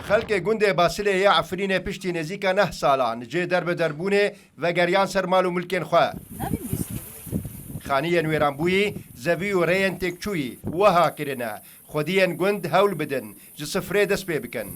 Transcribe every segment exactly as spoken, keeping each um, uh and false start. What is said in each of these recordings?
Xelkê gundê Basilê yê Efrînê piştî nêzîka neh salan ji derbiderbûnê vegeriyan ser mal û milkên xwe. Xaniyên wêranbûyî, zevî û rêyên têkçûyî wiha kirine. Xwediyên gund hewl bidin, ji sifrê dest pê bikin.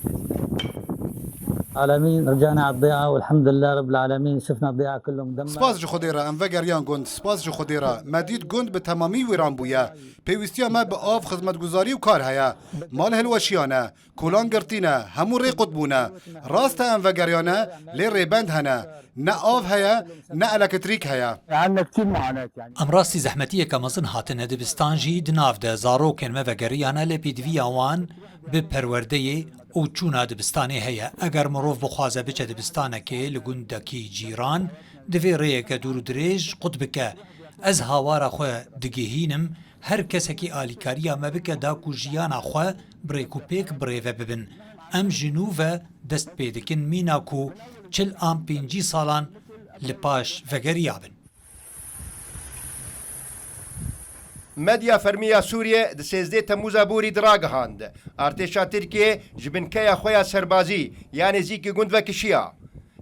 العالمين، رجعنا على الضيعة والحمد لله رب العالمين، شفنا الضيعة كله مدمرة. Spas ji Xwedê re em vegeriyan gund, spas ji Xwedê re me dît gund bi temamî wêran bûye. Pêwîstiya me bi av, xizmetguzarî û kar heye. Mal hilweşiyane, kolan girtîne, hemû rê qut bûne. Rast e em vegeriyane, lê rêbend hene. Ne av heye, ne elektrîk heye. عنا كثير معاناة يعني. Em rastî zehmetiyeke mezin hatine dibistan jî di nav de zarokên me vegeriyane lê pêdiviya wan bi perwerdeyê û çûna dibistanê heye. Eger mirov bixwaze biçe dibistanekê li gundekî cîran, divê rêyeke dûr û dirêj qut bike. Ez hawara xwe digihînim, her kesekî alîkariya me bike da ku jiyana xwe bi rêkûpêk birêve bibin. Em ji nû ve dest pê dikin mîna ku çil an pêncî salan li paş vegeriya bin. Medya fermî ya Sûriyê di sêzdeh Temmûza borî de ragihand, artêşa Tirkiyê ji binkeya xwe ya serbazî ya nêzîkî gund ve kişiya.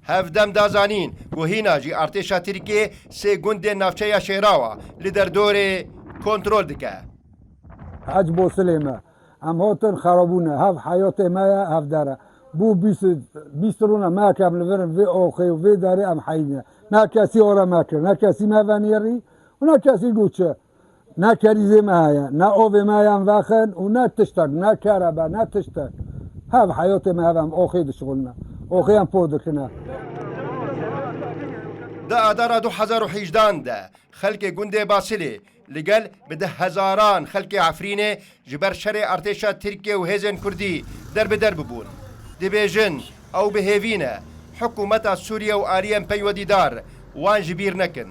Hevdem da zanîn ku hîna jî artêşa Tirkiyê sê gundên navçeya Şêrawa li derdorê kontrol dike. Hec Bosilê me. Em hatin xerabûne. Hev heyatê me ye, hev der e. Bû bîst, bîst rûne me kem li vir in vê oxê û vê derê em heyîne. Ne kesî ora me kir, ne kesî me venêrî û ne kesî got çi. Ne kerîzê me heye, ne ovê me heye em vexin û ne tiştek, ne kerebe, ne tiştek. Hev heyatê me hev em oxê dişixulne. Oxê em por dikine. Di Adara du hezar û hejdehan de xelkê gundê Basilê li gel bi deh hezaran xelkê Efrînê ji ber şerê artêşa Tirkiye û hêzên Kurdî derbider bibûn. Dibêjin ew bi hêvî ne, hikûmeta Sûriye û aliyên peywedîdar wan ji bîr nekin.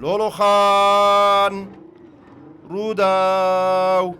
Lolo Xan, Rûdaw.